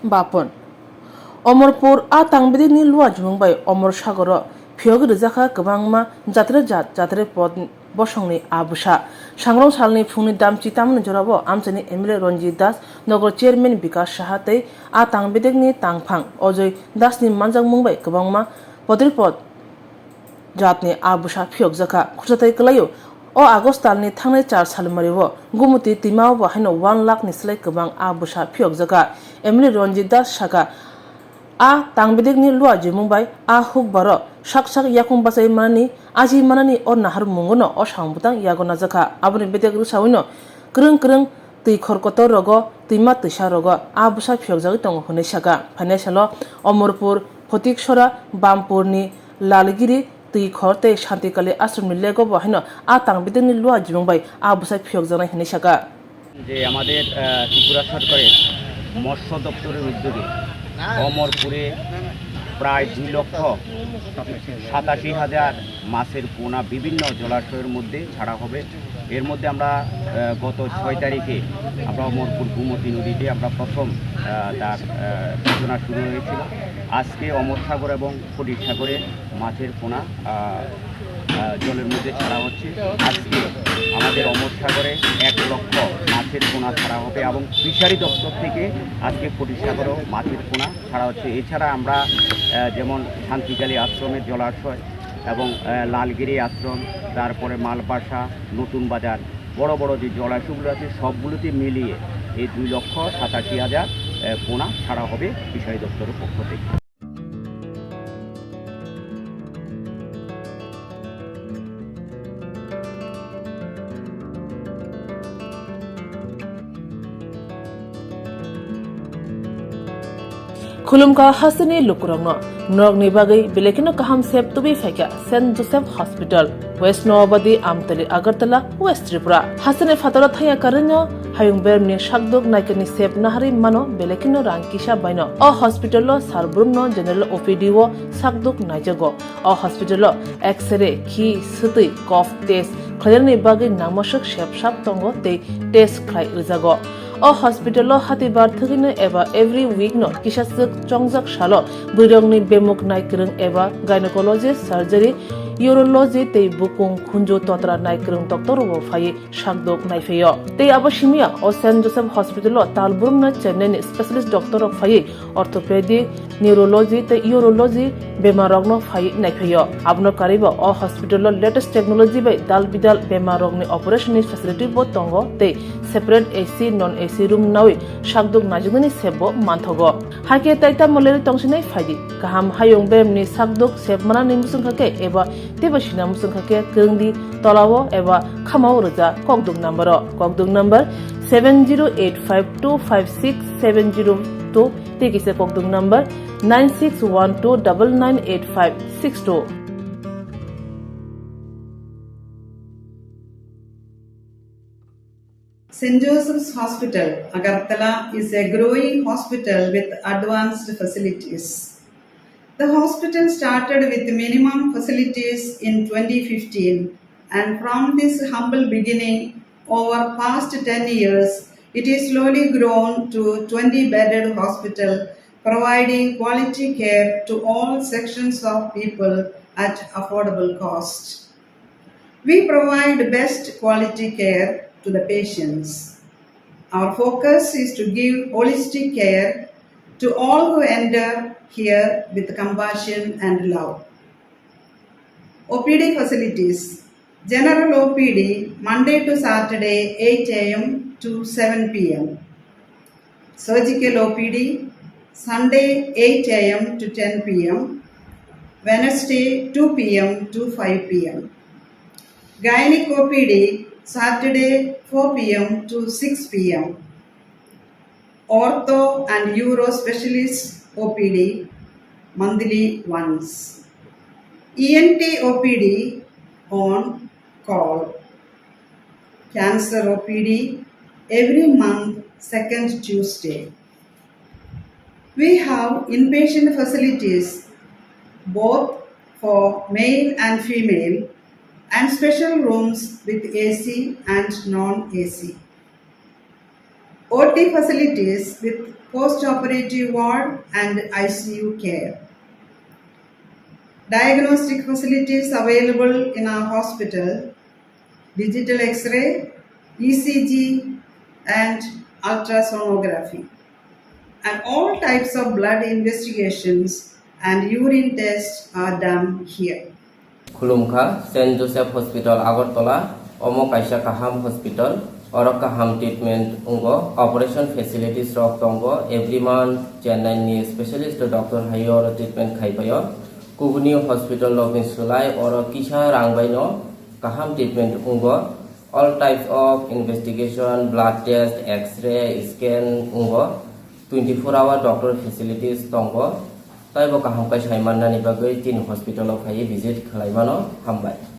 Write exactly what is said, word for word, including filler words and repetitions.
Bapon. Omorpur a tangbidikni luajimung bai Omor Sagoro phiyogwi rwjakha kwbangma jatre jat jatre pod bosongni a bwsa. Sangrong salni phungni damchi tamni jorao amchaini M L A Ranjit Das, Nogor Chairman Bikas Saha tei a tangbidikni tangphang Ajoy Dasni manjakmung bai kwbangma podripod jatni a bwsa phiyokjakha. Khursathai kwlaio, o August talni thangnai char salmario Gumuti twimao bo haino one lakh ni slai kwbang a bwsa phiyokjakha. M L A Ranjit Das sakha, a tangbidikni luajimung bai a hukbaro sak sak yakung bachai manani, aji manani o naharmungono o samung bwtang yago najakha. Aboni bedek rwsawino kwrwng kwrwng twi khor kotor rogo, twima twisa rogo a bwsa phiyokjagwi tongo hwnwi sakha. Phainai salo Omorpur, Photiksora, Bampurni Lalgiri twi khor tei Shantikali Ashramni lego bo haino a tangbidikni luajimung bai a bwsa phiyokjaknai hwnwi sakha. যে আমাদের, আহ, ত্রিপুরা সরকারের মৎস্য দপ্তরের উদ্যোগে অমরপুরে প্রায় দুই লক্ষ সাতাশি হাজার মাছের পোনা বিভিন্ন জলাশয়ের মধ্যে ছাড়া হবে। এর মধ্যে আমরা, আহ, গত ছয় তারিখে আমরা অমরপুর গোমতী নদীতে আমরা প্রথম, আহ, তার, আহ, সূচনা শুরু হয়েছিল। আজকে অমর সাগর এবং ফটিক সাগরে মাছের পোনা, আহ, আহ, জলের মধ্যে ছাড়া হচ্ছে। আজকে আমাদের অমর সাগরে এক লক্ষ মাছের পোনা ছাড়া হবে এবং ফিশারি দপ্তর থেকে আজকে ফটিক সাগরেও মাছের পোনা ছাড়া হচ্ছে। এছাড়া আমরা, আহ, যেমন শান্তিকালী আশ্রমের জলাশয় এবং, আহ, লালগিরি আশ্রম, তারপরে মালবাসা, নতুন বাজার, বড় বড় যে জলাশয়গুলো আছে সবগুলোতে মিলিয়ে এই দুই লক্ষ সাতাশি হাজার, আহ, পোনা ছাড়া হবে ফিশারি দপ্তরের পক্ষ থেকে। Khulumkha hasteni lukurokno, norokni bagwi belai kheno kaham sep tubui phaikha Saint Joseph Hospital, West Noabadi, Amtali, Agartala, West Tripura. Hasteni phataro thaya karwino hayung bermni sakduk naikani sep naharwi mano belai kheno rang kisa baino. O hospital-o sar brumno general O P D-o sakduk naijago. O hospital-o X-ray, khi, swtwi, cough test khlainani bagwi nangmaswk sep sap tongo tei test khlai rwjago. O hospital-o hatibar thwgwino eba every week-no kisaswk chongjak salo bwrwirokni bemuk naikwrwng eba gynecologist, surgery, urology tei bukung khunju totra naikwrwng doctor-rokbo phaiwi sakduk naiphaio. Tei abo simiya o Saint Joseph Hospital-o tal brumno Chennai-ni specialist doctor-rok phaiwi orthopedic, neurology tei urology bemarrokno phaiwi naiphaio. Abono karwibo o hospital-o latest technology bai dal bidal bemarrokni operation-ni facility-bo tongo tei separate A C, non A C room nawi sakduk naijaknani sep-bo manthogo. Hakhe tai tamo lerwi tongsinai phaidi. Kaham hayung beremni sakduk sep manani muchungkha khe eba teibo sina muchungkha khe kwrwngdi tolao eba khamao rwja kokduk number-o. Kokduk number seven zero eight five two five six seven zero two tei kisa kokduk number nine six one two double nine eight five six two. Saint Joseph's Hospital, Agartala is a growing hospital with advanced facilities. The hospital started with minimum facilities in twenty fifteen, and from this humble beginning, over past ten years, it is slowly grown to twenty bedded hospital, providing quality care to all sections of people at affordable cost. We provide best quality care to the patients. Our focus is to give holistic care to all who enter here with compassion and love. O P D facilities. General O P D Monday to Saturday eight A M to seven P M. Surgical O P D Sunday eight A M to ten P M. Wednesday two P M to five P M. Gynec O P D Saturday four P M to six P M. Ortho and Uro Specialist O P D monthly once. E N T O P D on call. Cancer O P D every month, second Tuesday. We have inpatient facilities both for male and female and special rooms with A C and non-A C. O T facilities with post-operative ward and I C U care. Diagnostic facilities available in our hospital, digital X-ray, E C G, and ultrasonography. And all types of blood investigations and urine tests are done here. Khulumkha, Saint Joseph Hospital, Agartala. Omo kaisa kaham hospital. Oro kaham treatment wngo, operation facilities rok tongo. Every month Chennai ni specialist doctor hai oro treatment khai paio. Kubuni hospital rokni swlai oro kisa rang bai no kaham treatment wngo. All types of investigation, blood test, X-ray, scan wngo. Twenty four hour doctor facilities tongo. Taibo kaham khe sai mannani bagwi chini hospital o phaiwi visit khlai mano. Hambai.